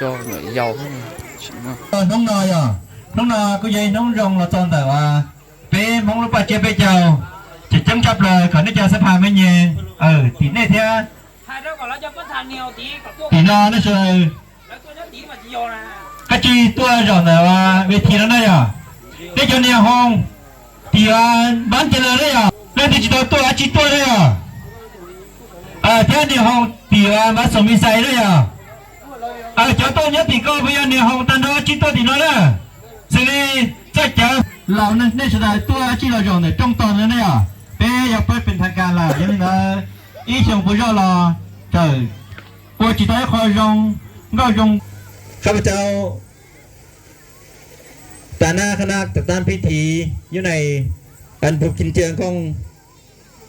Cho người giàu thế này, chị mà. Ờ, nông nò à? Nông nò có giấy nông rồng là toàn tải à? Pê mong lúc bà chia pê chào. Chỉ chấm chập lời, khỏi nước chào sắp hà mới nhẹ. Ờ, tí nê thế. Hai đứa còn lo cho bất thành nhiều tí, còn tua. Tí no nó sờ. Lo tua cho tí mà chị giàu nè. Các chị tua rồi nè, à, về thì nó nói à? Thế cho nè hông. ທີ່ວ່າບ້ານຈະເລີນເດ້ຫວາ? ແລ້ວທີ່ຈະໂຕຕົວອາຊີບຕົວເດ້ຫວາ? ເອີ ແທ້ນີ້ຫ້ອງທີ່ວ່າບ້ານສົມມີໄຊເດ້ຫວາ? ເອີ ເຈົ້າໂຕຍາຕິກໍພະຍານໃນຫ້ອງຕັນດອກອາຊີບຕົວຕິເນາະເດີ. ສະເລ ເຈົ້າເຈົ້າ ເຫຼົ່ານັ້ນໄດ້ສະດາຍຕົວອາຊີບລາວຢອງໃນຕົງຕອນນັ້ນເດ້ຫວາ? ເປ້ ຢາກເປີດເປັນທາງການລາວ ຢ່າງໜຶ່ງເອີ ອີ່ສຽງຜູ້ຢໍລອ ເຈົ້າ ໂອຈິໄຕຂໍຢອງ ເວົ້າຢອງ ຂ້າພະເຈົ້າ ຕາໜ້າຄະນະຈັດຕັ້ງພິທີຢູ່ໃນອັນບຸກກິນຈຽງຂອງ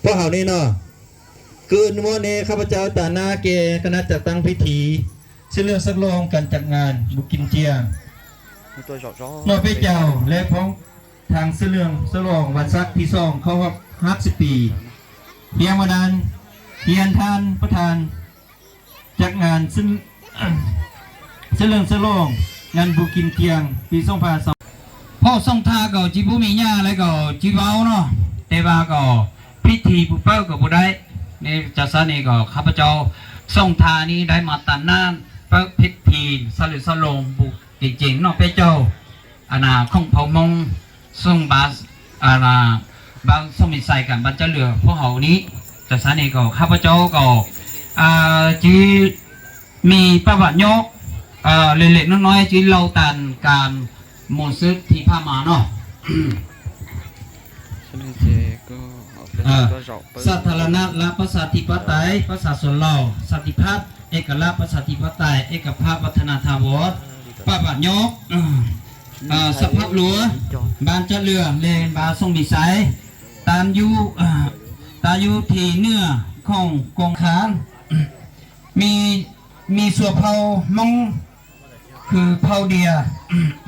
ພວກເຮົານີ້ເນາະ. ຄືມື້ນີ້ຂ້າພະເຈົ້າຕາໜ້າແກ່ຄະນະຈັດຕັ້ງພິທີ ຊື່ເລື່ອງສັກລອງການຈັດງານບຸກກິນຈຽງ ເນາະເປ້ເຈົ້າ ແລະພ້ອມທາງຊື່ເລື່ອງສະຫຼອງວັນສັກທີສອງ ເຂົ້າຮອບຫ້າສິບປີ. ພຽງວ່ານັ້ນ ຮຽນທ່ານປະທານ ຈັດງານສະ ສະເຫຼີມສະຫຼອງງານບຸກກິນຈຽງປີສອງພັນຊາວ ເພາະສອງທ່າກໍຈິບໍ່ມີຫຍັງ ແລ້ວກໍຈິເວົ້າເນາະ ແຕ່ວ່າກໍພິທີຜູ້ເປີດກໍບໍ່ໄດ້ ໃນຈາກຊັ້ນນີ້ກໍຂ້າພະເຈົ້າສອງທ່ານີ້ໄດ້ມາຕາມໜ້າເປີດພິທີສະເຫຼີມສະຫຼອງບຸກກິນຈຽງເນາະເປ້ເຈົ້າ. ອັນນາ ຂອງເຜົ່າມົ້ງ ເຊິ່ງບ້ານ ອັນນາ ບ້ານສົງມີໄຊກັນ ບ້ານຈະເຫຼືອ ພວກເຮົານີ້ ຈາກຊັ້ນນີ້ກໍ ຂ້າພະເຈົ້າກໍ ອ່າ ຈະມີປະຫວັດຫຍໍ້ ເອີ ເລັກໆນ້ອຍໆ ຈະເລົ່າຕາມການໝູນສືບທີ່ຜ່ານມາເນາະ. ສາທາລະນະລັດປະຊາທິປະໄຕ ປະຊາຊົນລາວ ສັນຕິພາບ ເອກະລາດ ປະຊາທິປະໄຕ ເອກະພາບ ວັດທະນະຖາວອນ ປະຫວັດຫຍໍ້ ເອີ ສະພາບລວມ ບ້ານຈະເຫຼືອ ແລະ ບ້ານສົງມີໄຊ ຕັ້ງຢູ່ ເອີ ຕັ້ງຢູ່ທີ່ເໜືອຂອງກົງຄານ ມີ ມີຊົນເຜົ່າມົ້ງ ຄືເຜົ່າເດຍ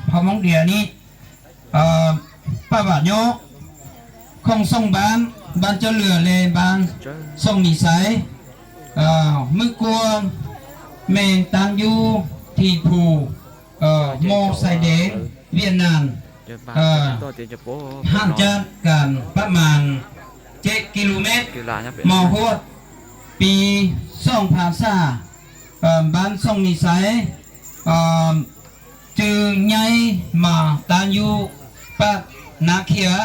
ເຜົ່າມົ້ງເດຍນີ້ ເອີ ປະຫວັດຫຍໍ້ຂອງສອງບ້ານ ບ້ານຈະເຫຼືອ ແລະ ບ້ານສົງມີໄຊ ເອີ ມື້ກ່ອນແມ່ນຕັ້ງຢູ່ທີ່ພູ ເອີ ໝໍ້ຊາຍແດນຫວຽດນາມ ເອີ ຫ່າງຈາກກັນປະມານເຈັດກິໂລແມັດ ມາຮອດປີສອງພັນຊາວ ເອີ ບ້ານສົງມີໄຊ ເອີ ຈຶ່ງຍ້າຍມາຕັ້ງຢູ່ປາກນາຂຽວ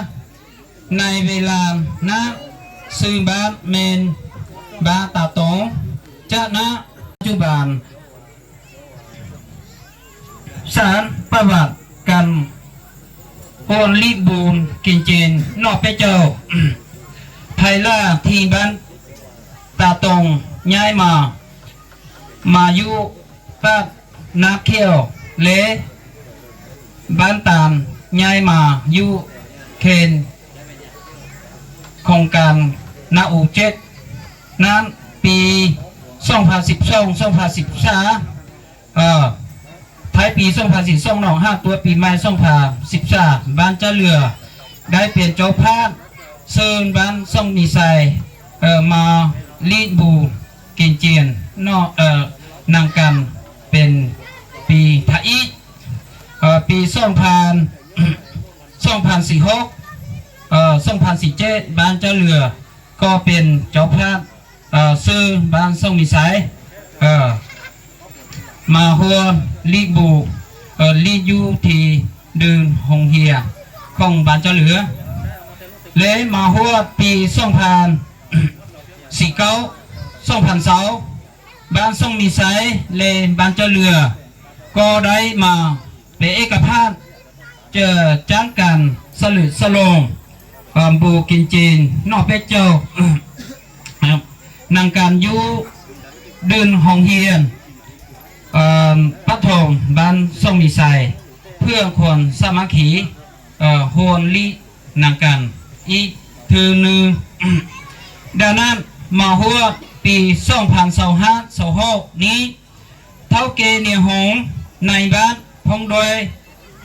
ໃນເວລານັ້ນຊື່ບ້ານແມ່ນບ້ານຕາຕົງ ຈາກນັ້ນປັດຈຸບັນ ສານປະຫວັດການໂອນລິບູນກິນເຈນນອກເປັດເຈົ້າ ພາຍຫຼັງທີ່ບ້ານຕາຕົງຍ້າຍມາ ມາຢູ່ປາກນາຂຽວ ແລະ ບ້ານຕານຍ້າຍມາຢູ່ເຂດໂຄງການນາອູເຈັດ ນັ້ນປີສອງພັນສິບສອງ ສອງພັນສິບສາມ ເອີ ທ້າຍປີສອງພັນສິບສອງ ໜອງຫາກຕົວະ ປີໃໝ່ສອງພັນສິບສາມ ບ້ານຈະເຫຼືອ ໄດ້ເປັນເຈົ້າພາບເຊີນບ້ານສົງມີໄຊ ເອີ ມາລີ້ນບູກິນຈຽນເນາະ ເອີ ນຳກັນເປັນປີທາອີກ ເອີ ປີສອງພັນ ສອງພັນສິບຫົກ ເອີ ສອງພັນສິບເຈັດ ບ້ານຈະເຫຼືອ ກໍເປັນເຈົ້າພາບ ເອີ ເຊີນບ້ານສົງມີໄຊ ເອີ ມາຮ່ວມລີ້ນບູ ເອີ ລີ້ນຢູ່ທີ່ເດີ່ນໂຮງຮຽນຂອງບ້ານຈະເຫຼືອ ແລະ ມາຮອດປີສອງພັນສິບເກົ້າ ສອງພັນຊາວ ບ້ານສົງມີໄຊ ແລະ ບ້ານຈະເຫຼືອ ກໍໄດ້ມາເປັນເອກະພາບ ຈະຈັດການສະເຫຼີມສະຫຼອງ ເອີ ບູກິນເຈນນອກເປັດເຈົ້າ ນຳກັນຢູ່ເດີ່ນໂຮງຮຽນ ເອີ ປະຖົມບ້ານສົງມີໄຊ ເພື່ອຄວາມສາມັກຄີ ເອີ ຮ່ວມລີ້ນນຳກັນອີກເທື່ອໜຶ່ງ. ດັ່ງນັ້ນ ມາຮອດປີສອງພັນຊາວຫ້າ ຊາວຫົກນີ້ ເຖົ້າແກ່ໃນໂຮງ ນາຍບ້ານ ພ້ອມດ້ວຍ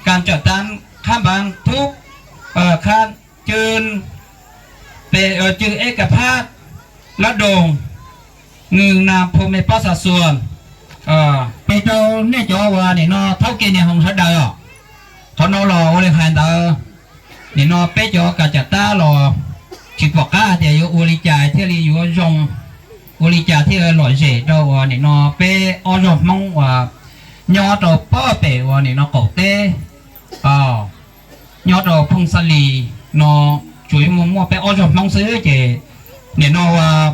ການຈັດຕັ້ງຂ້າງບ້ານທຸກ ເອີ ຂັ້ນ ຈຶ່ງເປັນ ເອີ ຈຶ່ງເອກະພາບລະດົມເງິນນຳພໍ່ແມ່ປະຊາຊົນ Ơ, pê trâu nê chó wa nê no thâu kê nê hông sá đờ. Khó no lò ô lê khai tơ. Nê no pê chó cả chả ta lò. Chỉ bỏ cá thì yua ô lê chả thì lì yua rồng. Ô lê chả thì lò rể trâu wa nê no pê ô rồng mông wa. Nho trâu pơ pê wa nê no cậu tê. Ơ. Nho trâu phong sa lì no. Chuối mua mua pê ô rồng mông xứ chê. Nê no wa.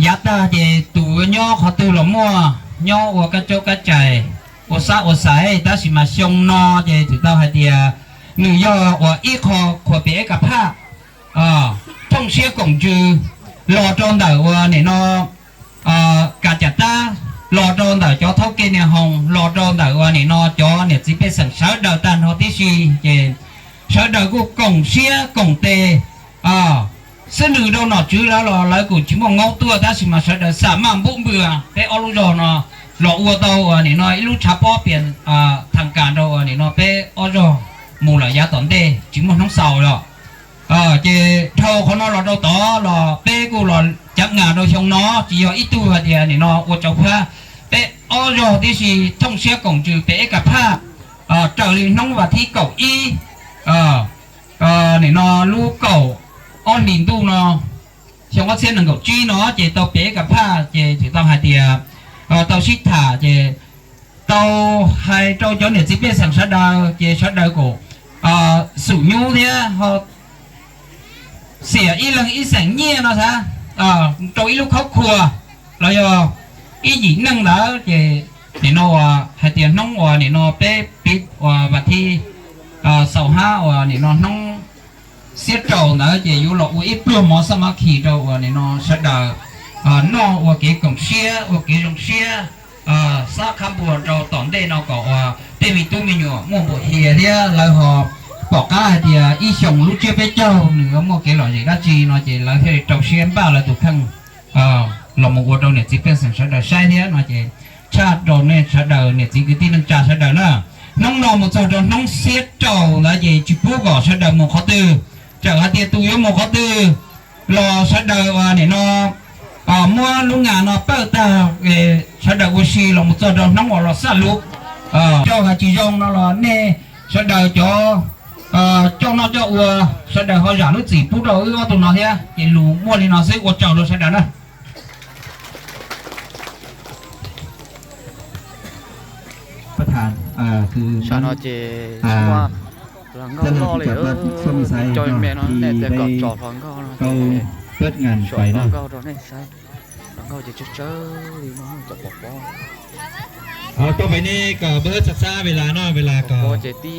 Yá ta chê tủ nho khó tư lò mua, nho ua cá chấu cá chảy, ua sá ua sảy, ta sì mà xông no chê thử tao hai tia, nử yo ua ít khó khua pê ếch cà phạ, ờ, thông siết cổng trừ, lò trâu đảo ua nể no, ờ, cả chả ta, lò trâu đảo chó thâu kê nè hồng, lò trâu đảo ua nể no chó nè chỉ biết sẵn sớ đào tàn ho tí sì, chê sớ đào gu cổng siết cổng tê, ờ, ສະເໜີດອກນອກຈື່ແລ້ວລະ ລາວກໍຊິມາເງົາຕົວ ຖ້າຊິມາສະເດີສາມາບຸເບືອ ແຕ່ອອກລູກດອກນະ ລອອົວເຕົາອັນນີ້ເນາະ ອີລູກຊາປໍປ່ຽນ ອາ ທາງການດອກອັນນີ້ເນາະ ແປອອກຈອກໝູ່ລະຢາຕອນເດ ຈິມອນທັງເສົາລະ ເອີ ເຈເທົ່າຂອງນອກລະ ເຕົາຕໍ່ລະ ເປກູລະຈັກງາດອກຊົງເນາະ ຈິຢອກອີຕູຫາດຽນີ້ເນາະ ອົວເຈົ້າພາ ແປອອກຈອກທີ່ຊິທ່ອງເຊຍກອງຈື່ ເປເອກະພາບ ເອີ ເຈົ້າລີນ້ອງວ່າທີ່ເກົ້າອີ ເອີ ເອີ ນີ້ເນາະ ລູກເກົ້າ ອອນດິນຕູ້ເນາະ ຊຽງອອດຊຽນໜຶ່ງເກົ້າຈີເນາະ ເຈເຕົ້າເປກະພາ ເຈຖືຕ້ອງຫາເຕຍ ເອີ ເຕົ້າຊິດຖາ ເຈເຕົ້າໄຮເຕົ້າຈອນເນຍ ຊິເປສັງຊະດາ ເຈຊະດາໂກ ເອີ ສຸຍູເທຍ ເຮົາ ເສຍອີ່ເລິງອີ່ແສງເນຍເນາະຊະ ເອີ ໂຕອີ່ລູກຄອບຄົວ ລະຍອ ອີ່ຫຍິງໜຶ່ງລະ ເຈ ເນໂນວ່າ ຫາເຕຍນ້ອງວ່າ ເນໂນເປປິດວ່າ ວັນທີ ເອີ ຊາວຫ້າວ່າ ເນໂນນ້ອງ ເສຍເຈົ້ານະ ເຈຢູ່ລະອຸອີ່ປວມໝໍສາມັກຄີເຈົ້າວ່ານີ້ເນາະ ສະດາ ເອີ ນ້ອງວ່າເກກອງເຊຍ ວ່າເກກອງເຊຍ ເອີ ສາຄຳບວນເຈົ້າຕອນເດເນາະ ກໍວ່າເຕມີຕູ້ມີຫຍວກ ໝວກບໍ່ເຮຍເດ ລາວເຮົາປອກກ້າເດ ອີ່ຊົງລູກເຈຍເປເຈົ້າ ເໜືອໝວກເກຫຼອຍເດດາຈີເນາະ ເຈລາວເຮັດເຈົ້າເຊຍບ້າລາວຕຸຄັງ ເອີ ລາວມາອວດເຮົາເນຍ ຊິເປັນສັນຊາດດາວຊາຍເດເນາະ ເຈ ຊາດດອນເນ ຊາດດາວເນ ຈິງຄືທີ່ໜຶ່ງຈາຊາດດາວນະ ນ້ອງໆ ໝູ່ເຈົ້າດອນ ນ້ອງເຊຍເຈົ້າລະເຈ ຈິປູກໍຊາດດາວໝູ່ຂໍຕື້ ຈາກອາເຕຍຕູຢອມໝູ່ຂໍຕື້ ລອຊາດດາວວ່າເນເນາະ ອາ ມົວລຸງງານເນາະ ເປີດຕາ ເອ ຊາດດາວອູຊີ ລອໝູ່ເຈົ້າດອນ ນ້ອງອອລອສາລຸ ເອີ ເຈົ້າຫາຈີຢອງເນາະ ລອເນ ຊາດດາວຈໍ ເອີ ເຈົ້າເນາະ ເຈົ້າອັວ ຊາດດາວເຮົາຢາກລຸຈີປູດອກ ອື ອອໂຕເນາະເຮຍ ເຈລູມົວລີເນາະ ເຊອວເຈົ້າໂລຊາດດາວນະ ປະທານ ເອີ ຄື ຊານອເຈ ອ່າ ຈະເລີນພະເຈົ້າທັດສົມໄຊເນາະ ທີ່ໄດ້ເຂົ້າເປີດງານໄປເນາະ ເອົາ ຕໍ່ໄປນີ້ກໍບໍ່ຊັກຊ້າເວລາເນາະ ເວລາກໍ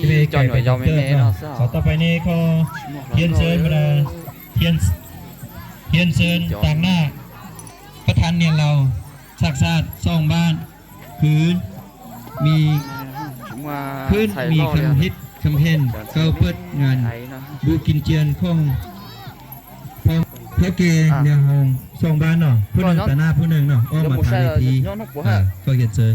ເວລາກໍ ຕໍ່ໄປນີ້ຂໍຮຽນເຊີນບັນດາ ຮຽນ ຮຽນເຊີນຕາງໜ້າ ປະທານນຽນລາວ ສາກສາດສອງບ້ານ ຄື ມີ ຄືນມີຄຳເຮັດຄຳເຫັນເຂົ້າເປີດງານບຸກິນຈຽນຂອງ ເຖົ້າແກ່ແນວຫ້ອງສອງບ້ານເນາະ ຜູ້ໜຶ່ງຕາໜ້າຜູ້ໜຶ່ງເນາະ ອອກມາທາງເວທີ ເອີ ກໍຮຽນເຊີນ.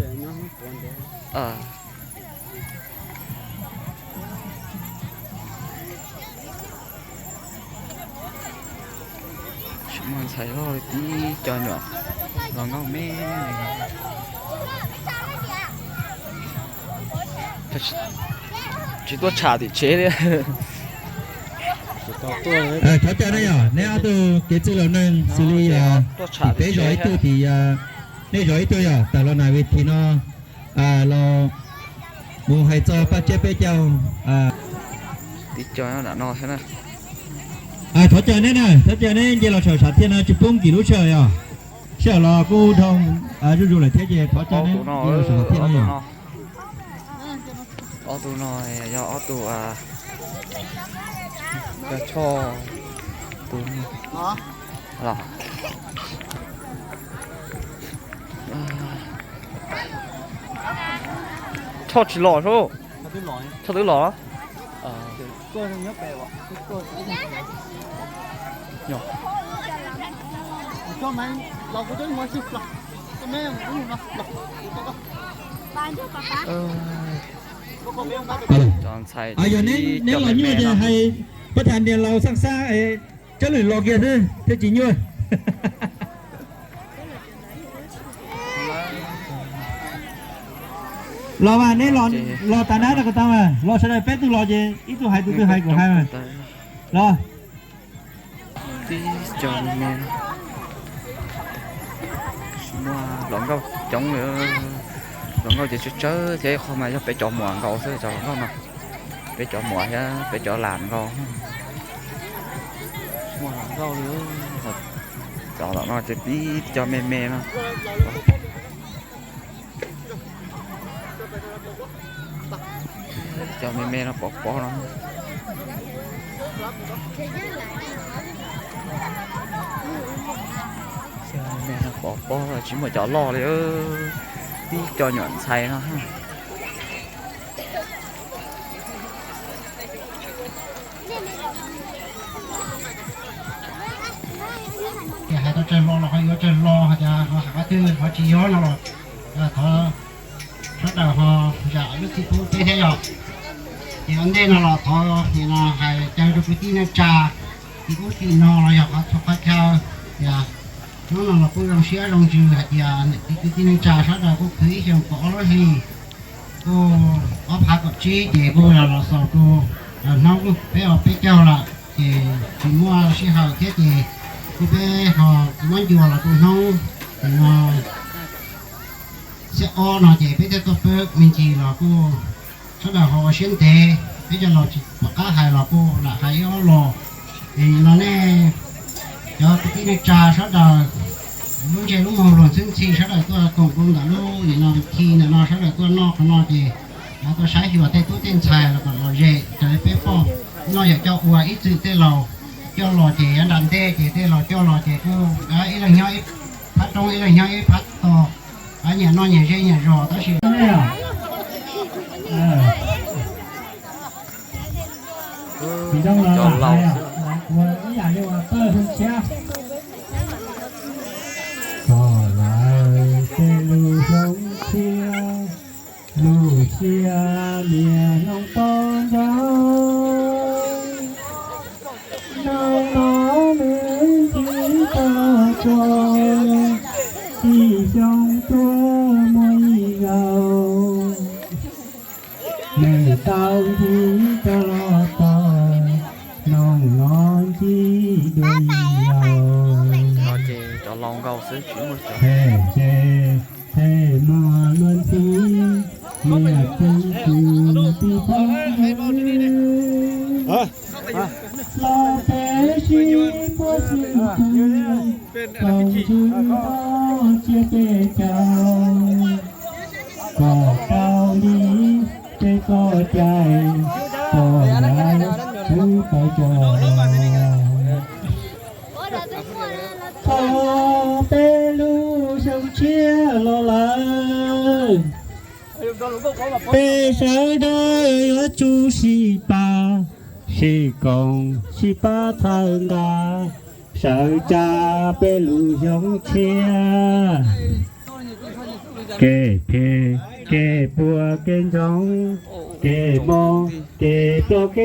ສະມອນໃສ່ລໍຕິຈອນວ່າລອງເອົາແມ່ ຈະຕົວະສາຕິເຊເດ ເອີ ເຂົ້າໃຈໄດ້ຫວາ ແນວເອົາໂຕເກຈິເຫຼົ່າໜຶ່ງ ຊິລີ ເອີ ຕິເຕຢອຍໂຕຕິ ເນຢອຍໂຕຢາ ຕາລອນາເວທີເນາະ. ອ່າ ລາວໝູ່ໄຮເຈົ້າປະເຈເປເຈົ້າ ອ່າ ຕິດຈອຍເນາະເນາະ ເຫັນນະ ອ່າ ຖອດຈອຍແນ່ນະ ຖອດຈອຍແນ່ ເຈລາວຊາວຊາດເທຍນະ ຈຸປຸງກີລູເຊີຍ ເຊີລາວກູທອງ ອ່າ ຢູ່ໆ ຫຼາຍເທຍເຈ ຖອດຈອຍແນ່ ເຈລາວຊາວຊາດເທຍນະ ອອໂຕນ້ອຍ ຢາອອໂຕ ອ່າ ຈະທໍ່ ຕູ ອໍ ລະ ເຈົ້າຊິຫຼໍ້ໂທ ເຈົ້າຕື່ຫຼໍ້ ເອີ ເຈົ້າ ເອີ ຈອນໃສ່ ອາ ຢາແນນ ແນນຫຼອນຢູ່ຈະໃຫ້ປະທານດຽນລາວສັກສາ ເອີ ຈະເລີນຫຼອກເກຍເດີ ເທຈິຍວ ເອີ ເອີ ເອີ Lo ba, nê lo, lo ta na ta ka ta ma. Lo sa dai pet tu lo je, i tu hai tu tu hai ko hai ma. Lo. Ti cho nê. Mua lo ngau chống, lo ngau je chớ chớ, thế kho ma yo pe cho mua ngau sơ cho ngau na. Pe cho mua ya, pe cho lan ngau. Mua lan ngau le. Cho lo no je pi cho me me no. Cho me me no po po no. Cho me me no po po, chỉ mua cho lo le. Pi cho nhọn sai no. Kẻ hai tao chân lo là họ có chân lo hả cha, họ hả tư họ chỉ gió nó rồi. Là thọ bắt đầu họ giả lúc thì cũng thế thế rồi. Thì anh đây nó là thọ thì là hai chân cho cái tí nó trà, thì cũng thì nó là họ có thọ có theo. Dạ. Nó là nó cũng rong xía rong dư hả, thì cái tí nó trà sát đầu cũng cứ ý xem có nó thì ກໍອອກພາກອອກຈີເຈ ກໍລາວລາວສອງໂຕ ລາວນ້ອງເປັນເອົາເປັນເຈົ້າລະເຈ ຊິມົວຊິຫາວເທດເຈ ກໍໄປຫາມັນຢູ່ລາວໂຕນ້ອງ ເນາະ ເສຍອໍເນາະເຈ ເປັນແຕ່ຕົວເປິກມິນຈີລາວກໍ ສະດາວເຮົາເຊນເຕ ເປັນຈະລາວຊິປະກາດໃຫ້ລາວກໍລະໃຫ້ອໍລາວ ເອີ ລາວແນ່ ເຈົ້າຕະກີ້ໃນຈາສະດາວ ລຸງເຈລຸງເຮົາຫຼວງເຊິ່ງຊີສະດາວຕົວກົງກຸງດາລຸ ນີ້ເນາະ ທີ່ເນາະ ສະດາວຕົວນອກເນາະເຈ ລາວກໍໃຊ້ຫົວເຕະຕູ້ເຕັ້ນຊາຍ ລາວກໍລາວເຈ ຈະໄດ້ເປັນປ້ອມ ເນາະ ຢາກເຈົ້າອວຍອີກຊື່ເຕະລາວ ເຈົ້າຫຼໍ່ເຈ ອັນດັນເຕະເຈ ເຕະລາວ ເຈົ້າຫຼໍ່ເຈ ກູ ເອີ ອີກລະເຫຍ ອີກພັດຕົງ ອີກລະເຫຍ ອີກພັດຕໍ່ ອາ ເນຍ ເນາະ ເນຍ ເຈ ເນຍ ຈອ ຕາຊິ ເນຍ ເອີ ເອີ ພີ່ນ້ອງລາວຫຼາຍ ຫຼາຍກວ່າ ອີກຢ່າງເລີຍວ່າ ເປີດເພິ່ນເຊຍ ກໍຫຼາຍແຕ່ລູກຊົງເຊຍ ລູກເຊຍເມຍນ້ອງຕ້ອນເຈົ້າ ນ້ອງມາເປັນທີ່ຕາຈອຍ ທີ່ຊົງຕົວມວຍເຍົາ ແມ່ເຕົ້າທີ່ຕະຫຼອດຕາ ນ້ອງນອນທີ່ດວງເຍົາ ເນາະເຈ ຈະລອງເວົ້າຊື່ ແທ້ເຈ ແທ້ມາເມືອນສີ ເມຍເປັນຄືທີ່ຟ້ອງ ເອີ ລາເປຊີປົວຊື່ຄື ເປັນອັນນັ້ນ ຕ້ອງຈື່ເຈເປເຈົ້າ ກໍເຈົ້າດີເຈກໍໃຈ ກໍລາຄືໄປຈອຍ ຂໍເປລູຊົງເຊຍຫຼໍ່ລາ ເປເຊີເດີ ຢູ່ຈູຊີປາ ຊີກົງ ຊີປາທາງກາ ເຊີຈາເປລູຊົງເຊຍ ເກເພ ເກປົວ ເກນຈອງ ເກມໍ ເກໂປເກ